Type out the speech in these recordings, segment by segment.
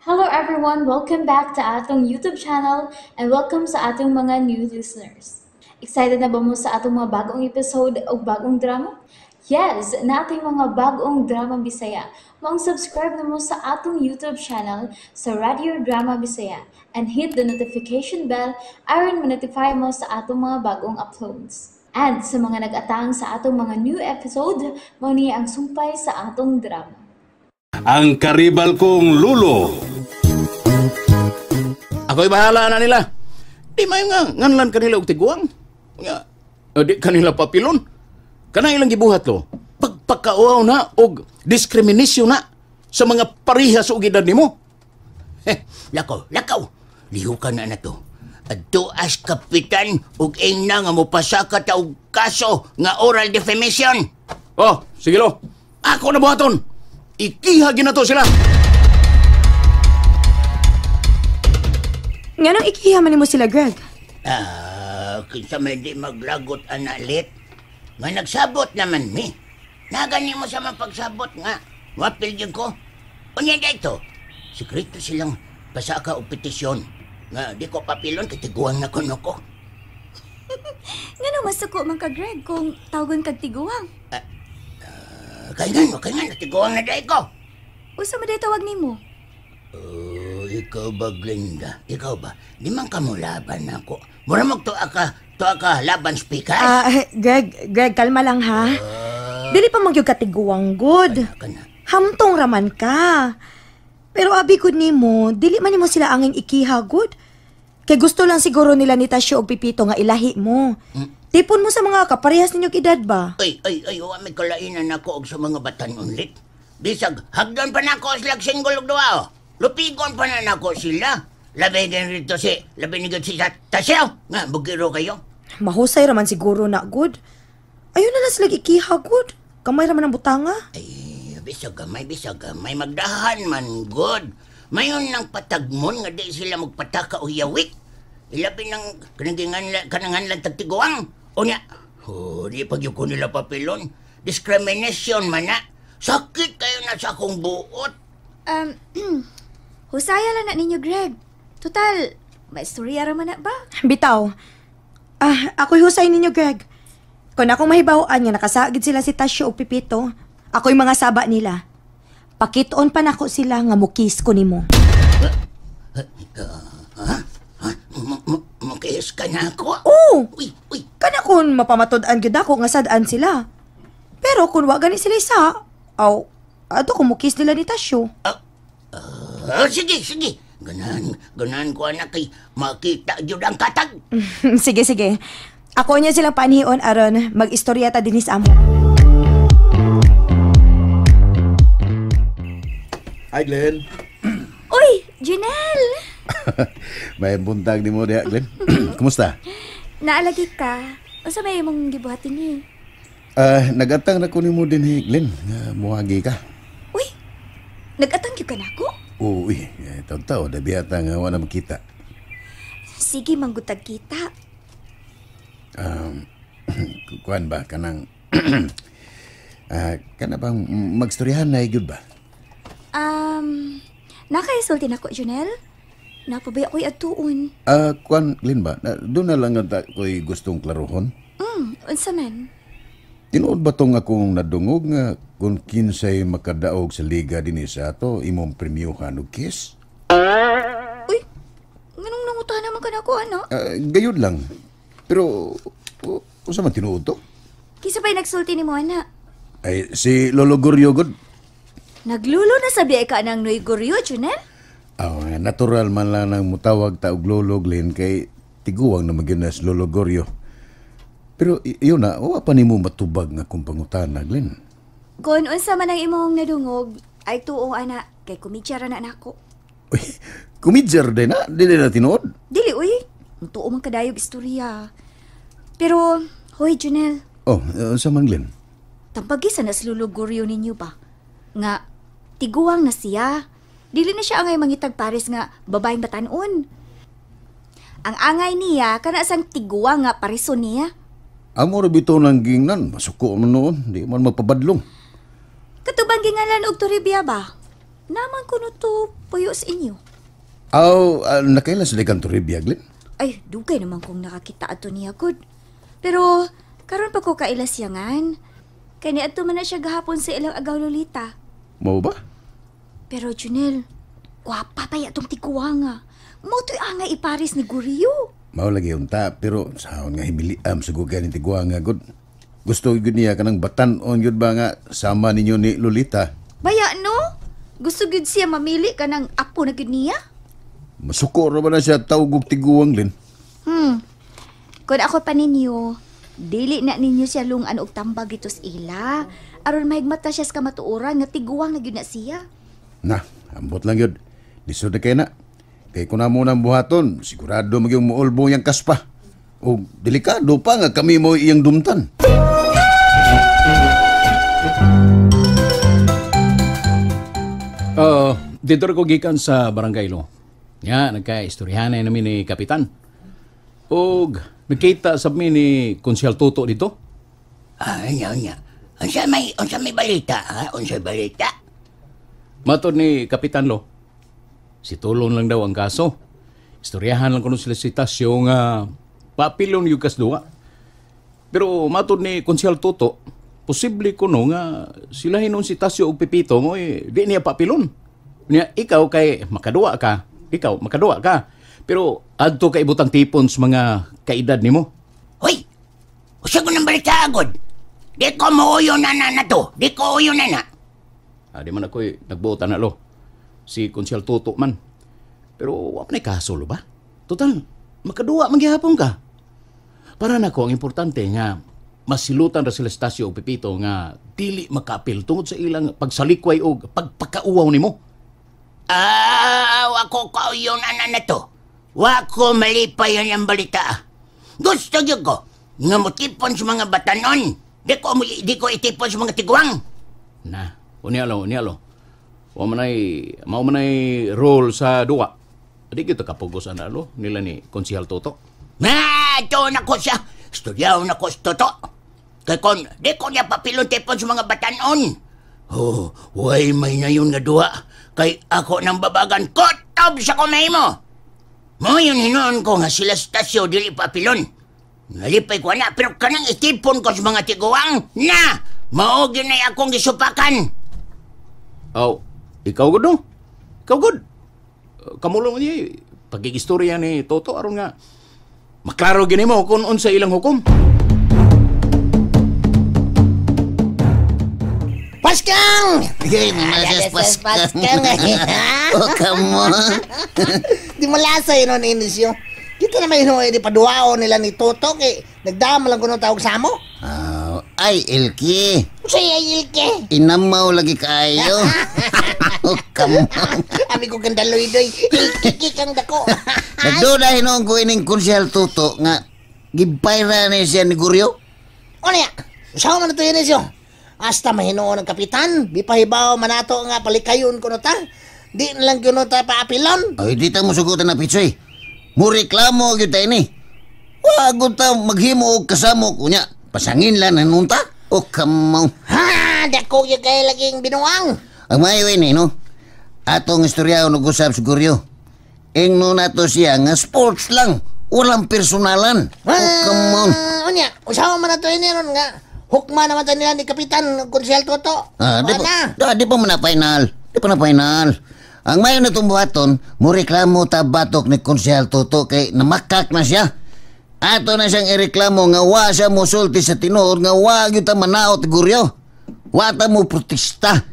Hello everyone! Welcome back to atong YouTube channel and welcome sa atong mga new listeners. Excited na ba mo sa atong mga bagong episode o bagong drama? Yes! Nating mga bagong drama Bisaya. Maong subscribe na mo sa atong YouTube channel sa Radio Drama Bisaya and hit the notification bell aron ma-notify mo sa atong mga bagong uploads. And sa mga nag-atang sa atong mga new episode, mao ni ang sumpay sa atong drama. Ang karibal kong lulo. Ako'y bahala na nila. Di may nga nganlan kanila og tiguang. Nga di kanila papilon. Kana ilang gibuhat lo. Pagpakauaw na og diskriminasyon na sa mga parihas og edad nimo. Heh, lakaw, lakaw. Lihukan na na to. Adto as kapitan og ingna nga mopasaka ta og kaso nga oral defamation. Oh, sige lo. Ako na buhaton. Ikiha ginato sila. Nganong ikiha man nimo sila, Greg? Ah, kinsa may di maglagot analit. Nga nagsabot naman mi. Nagani mo sa mapagsabot nga. Wapil yun ko. Unya dito. Sekreto silang pasaka og petisyon. Nga di ko papilon kay tiguang na kuno ko. Ngano masuko man ka, Greg, kung tawgon kag tiguang? Kay nga, tiguang na dai ko. Usa man day tawag nimo? Oh, ikaw ba, Glenda? Ikaw ba? Di man ka mo laban ako. Mura mag tuwa ka laban speaker. Greg, kalma lang ha. Dili pa magyud katiguang good. Kana. Hamtong raman ka. Pero abi gud nimo, dili man nimo sila angin ikiha good. Kay gusto lang siguro nila ni Tasyo og Pipito nga ilahi mo. Tipon mo sa mga kaparehas ninyong edad ba? Ay, wa may kalainan ako og sa mga batan unlit. Bisag hagdan pa nako sila single og duha. Lupigon pa na nako sila. Labi gid rito si, labi ni gid si Tasyo. Nga bugiro kayo. Mahusay raman siguro na good. Ayun na lang sila ikiha good. Kamay raman ang butanga. Ay, bisag gamay magdahan man good. Mayon nang patagmon nga di sila magpataka o yawik. Ilabi nang kanangan lang tagtiguang. Unya, oh, di pag ko nila papilon. Discrimination man na. Sakit kayo na sa akong buot. Husaya lang na ninyo, Greg. Total, maistorya raman na ba? Bitaw. Ah, ako'y husay ninyo, Greg. Kung akong mahibaw-an nga nakasagid sila si Tasyo og Pipito, ako'y mga saba nila. Pakitoon pa nako sila nga mukis ko nimo. Ha? Mukis ka na ako? Oo! Uy, uy. Kana kung mapamatud-an gyud ako nga sad-an sila. Pero kung wa gani sila isa, aw, ato kung mukis nila ni Tasyo. Sige. Ganan ko anak kay makita gyud ang katag. Sige. Ako niya silang panhion aron mag-istorya ta dinis amo. Hi, Glenn. Uy, Janelle! May buntag ni mo diha, Glenn. Kumusta? Naalagi ka. Unsa may imong gibuhatin ni? Nagatang na ko nimo dinhi, Glenn. Muagi ka. Uy, nagatang gyud ka nako? Uy, taw-taw, dabi ata nga wala makita. Sige, manggutag kita. Kuan ba, kanang... kana bang magstoryahan na gyud ba? Nakaisulti na ko, Janelle. Napabaya ko'y atuon. Kuan, Glenn ba? Doon na lang nga ko'y gustong klaruhon. Unsa man? Tinuod ba tong akong nadungog nga kung kinsay makadaog sa liga dinhi sa ato, imong premiuhan og kiss? Uy, nganong nangutahan naman ka na ako, ano? Gayud lang. Pero, unsa man tinuod to? Kinsa ba'y nagsulti nimo, ana? Ay, si Lolo Goryo, god. Naglulo na sabi ay ka ng Noy Goryo, Junel? Oh, natural man lang nang mutawag ta og Lolo, Glenn, kay tiguang na magyud na si Lolo Goryo. Pero yun na, wa pa nimo matubag nga kung pangutana, Glenn. Kung unsa man ang imong nadungog, ay tuo, ana, kay kumidya ra na nako. Uy, kumidya din na? Dili na tinuod? Dili, uy. Ang tuo man kadayog istorya. Pero, hoy, Junel. Oh, unsa man, Glenn? Tampagi sa nas Lolo Goryo ninyo ba? Nga, tiguang na siya. Dili na siya angay mangitag pares nga babaeng batanon. Ang angay niya, kana sang tiguang nga pareso niya. Amo ra bitaw nang gingnan, masuko man noon, di man magpabadlong. Katubang gingalan og Toribia ba? Naman kuno to puyo sa inyo. Aw, nakailan sila kang Toribia, Glenn? Ay, dugay naman kong nakakita ato niya, good. Pero, karon pa ko kaila siyangan. Kay niadto man na siya gahapon sa ilang agaw lolita. Mao ba? Pero, Junel, gwapa pa atong tiguanga. Mo to'y angay iparis ni Guryo. Mao lagi unta, pero sahon nga himiliam sa gugan ni tiguanga, good. Gusto gyud niya kanang batan-on gyud ba nga sama ninyo ni Lolita. Baya, no? Gusto gyud siya mamili ka ng apo na gyud niya? Masuko ra ba na siya tawag og tiguang, Lin? Kung ako pa ninyo, dili na ninyo siya lungan og tambag ito sa ila. Aron mahigmata siya sa kamatuoran nga tiguang na gyud na siya. Na, ambot lang yun. Lisod na kayo na. Kay kung namo ng buhaton, sigurado magyong muulbo yung kaspa. O delikado pa nga kami mo iyang dumtan. Dito ko gikan sa barangay lo. Ya, nagka-istoryahan na namin ni Kapitan. Og nakita sa mi ni Konsehal Toto dito. Ah, nya, nya. Unsa may balita, ha? Unsa balita? Matod ni Kapitan lo. Si Tulon lang daw ang kaso. Istoryahan lang kuno sila si Tasyo nga papilon yung kasduwa. Pero matod ni Konsehal Toto, posible kuno nga sila hinon si Tasyo og Pipito mo eh, di niya papilon. Niya ikaw kay makaduwa ka, ikaw makaduwa ka. Pero adto kay ibutang tipon sa mga kaedad nimo. Hoy! Usa ko nang balita agad. Di ko muuyo na na to. Di ko uyo na na. Ah, di man ako'y nagbuot na lo. Si Konsehal Toto man. Pero wa man kaso lo ba? Total, makaduwa man gihapon ka. Para nako ang importante nga masilutan ra sila Stasio og Pipito nga dili makaapil tungod sa ilang pagsalikway og pagpakauwaw nimo. Ah, wako kauyo na na to. Wako malipay ang balita. Gusto gyud ko nga motipon sa mga batanon. Di ko itipon sa mga tiguang. Na, unya lo. Wa manay mao manay role sa duwa. Di gyud ta kapugos ana lo nila ni Konsehal Toto. Na, to na ko siya. Studyaw na ko sa Toto. Kay kon di ko niya papilon tipon sa mga batanon. Oh, way may na yun nga duwa. Kay ako nang babagan kotob sa kamay mo. Mo yun hinuon ko nga sila Stasyo dili papilon. Nalipay ko na pero kanang itipon ko sa mga tiguang na mao gyud nay akong gisupakan. Aw, ikaw gud no? Ikaw gud. Kamulong niya pagigistorya ni Toto aron nga maklaro gyud nimo kung unsa ilang hukom. Paskang! Hey, Mases Paskang. Oh, come on. Di malasa yun nun, Inisyo. Kita na may hinuwi di paduwao nila ni Toto kay nagdama lang ko nung tawag sa mo. Ay, Ilki. Usay ay, Ilki. Inamaw lagi kayo. Oh, come on. Ami ko ganda loy-doy. Ilki kang dako. Nagduda hinuong ko ining Konsehal Toto nga gipayra na siya ni Guryo. O niya, usawa man na ito, Inisyo. Hasta mahinuon ang kapitan, bipahibaw manato nga palikayon kuno ta. Di na lang kuno ta paapilon. Ay, di ta musugutan na pitsoy. Mureklamo gyud ta ini. Wag ta maghimo og kasamo kunya. Pasangin lang nanunta. O kamaw. Ha, dako gyud kay laging binuang. Ang maayo ini no. Atong istorya og usab sa Guryo. Ingno nato siya nga sports lang, walang personalan. O kamaw. Unya, usawa man nato ini ron nga hukma naman tayo nila ni Kapitan Konsehal Toto. Ah, di pa, di pa man na final. Di pa na final. Ang mayo na itong buhaton, mureklamo ta batok ni Konsehal Toto kay namakak na siya. Ato na siyang ireklamo nga wa siya musulti sa tinuod nga wa gyud ta manaot Guryo. Wa ta mo protesta.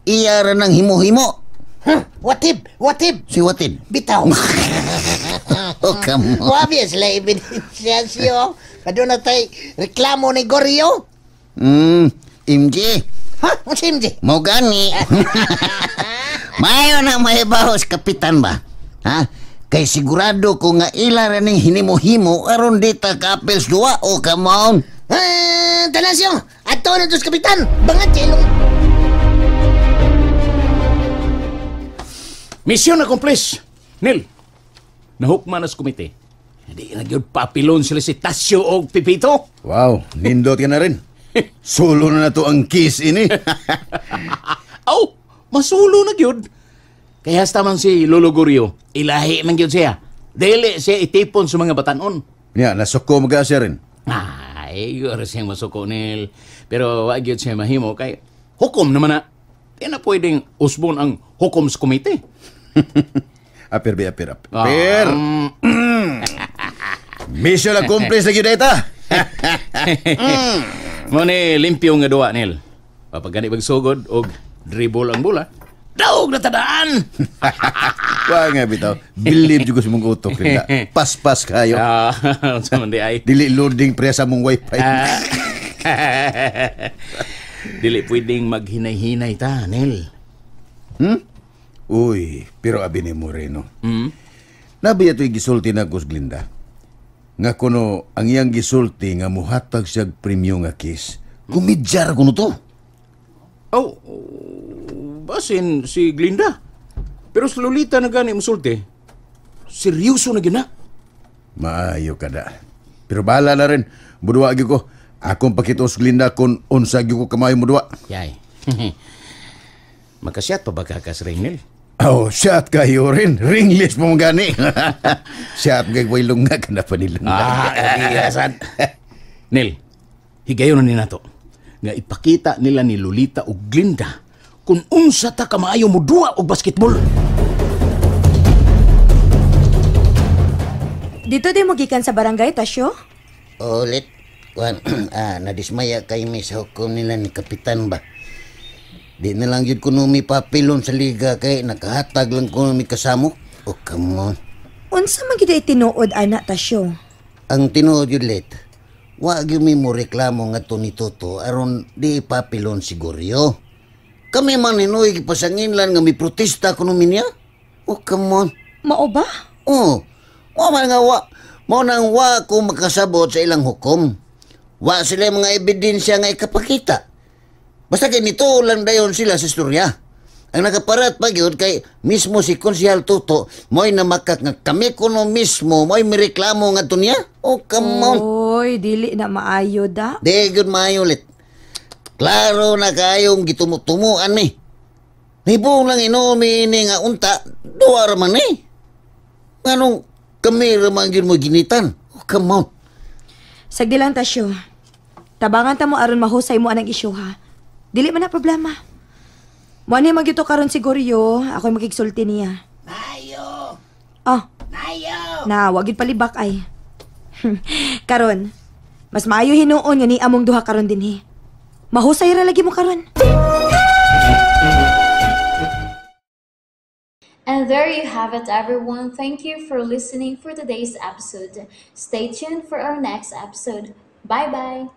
Iya ra nang himo-himo. Huh? Watib, watib. Si Watib. Bitaw. Oh, come on. Wabi sila ebidensya siyo. Kaduna tay reklamo ni Guryo. MJ. Ha? Ang si MJ? Mo gani. Mayo na may bahos, kapitan ba? Ha? Kay sigurado ko nga ila ra ning hinimo-himo aron di ta kapels duwa o come on. Ah, Tanasyo, ato na tos kapitan. Bangat ilong. Mission accomplished. Nil, nahukma na sa komite. Hindi na gyud papilon sila si Tasyo og Pipito. Wow, nindot ka na rin. Sulo na to ang kiss ini. Aw, masulo na gyud. Kaya hasta man si Lolo Gorio, ilahi man gyud siya. Dili siya itipon sa mga batanon. Nya, nasuko mga siya rin. Ay, oras siyang masuko, Nel. Pero wa gyud siya mahimo kay hukom naman na. Di na pwedeng usbon ang hukom sa komite. Apir, be, apir, apir. Mission accomplished na gyud ita. Mo ni limpyo nga duwa, Nel. Papagani magsugod og dribble ang bola. Daog na tadaan! Wa nga bitaw. Believe jud ko sa mong utok rin na. Paspas kayo. Ah, unsa man di ay. Dili loading pre sa mong wifi. Ah. Dili pwedeng maghinay-hinay ta, Nel. Uy, pero abi ni Moreno. Nabi ito'y gisulti na Gus Glinda. Nga kuno ang iyang gisulti nga muhatag siya premyo nga kiss. Kumidyar kuno to. Oh, basin si Glinda. Pero sa Lolita na gani musulti, seryoso na gina. Maayo ka da. Pero bahala na rin. Muduwa gyud ko. Akong pakitos Glinda kung unsa gyud ko kamayo muduwa. Yay. Makasyat pa ba kakas ring, Nel? Oh, shot kayo rin. Ringless mo gani. Shot kay way lunga ka na pa nilunga. Ah, sad. Nel, higayon na ni nato nga ipakita nila ni Lolita ug Glinda kung unsa ta kamaayo mo duwa og basketball. Dito din mo gikan sa barangay, Tasyo? Ulit. Kuan, nadismaya kay mi sa hukom nila ni Kapitan ba. Di na lang yun kuno mi papilon sa liga kay nakahatag lang kuno mi kasamo. Oh, come on. Unsa man gyud ay tinuod ana, Tasyo? Ang tinuod yun let, wa gyud mi mo reklamo nga ni Toto aron di ipapilon si Goryo. Kami man hinoy gipasanginlan nga mi protesta kuno mi niya. Oh, come on. Mao ba? Oh, wa man nga wa. Mao nang wa ko makasabot sa ilang hukom. Wa sila mga ebidensya nga ikapakita. Basta kay nito lang dayon sila sa istorya. Ang nakaparat pa gyud kay mismo si Konsehal Toto mo'y namakak nga kami kuno mismo mo'y mireklamo ngadto niya. Oh, come on. Oy, dili na maayo da. Di gyud maayo ulit. Klaro na kayong gitumutumuan ni. Nibong lang inuumi ini nga unta, duwa ra man ni. Nganong kami ra man gyud mo ginitan. Oh, come on. Sagdi lang, Tasyo. Tabangan ta mo aron mahusay mo anang isyu ha. Dili man na problema. Mo ni magyuto karon si Goryo, ako'y makigsulti niya. Mayo! Ah, Mayo! na wag gyud palibak ay. Karon, mas maayo hinuon nga ni among duha karon dinhi. Mahusay ra lagi mo karon. And there you have it, everyone. Thank you for listening for today's episode. Stay tuned for our next episode. Bye bye.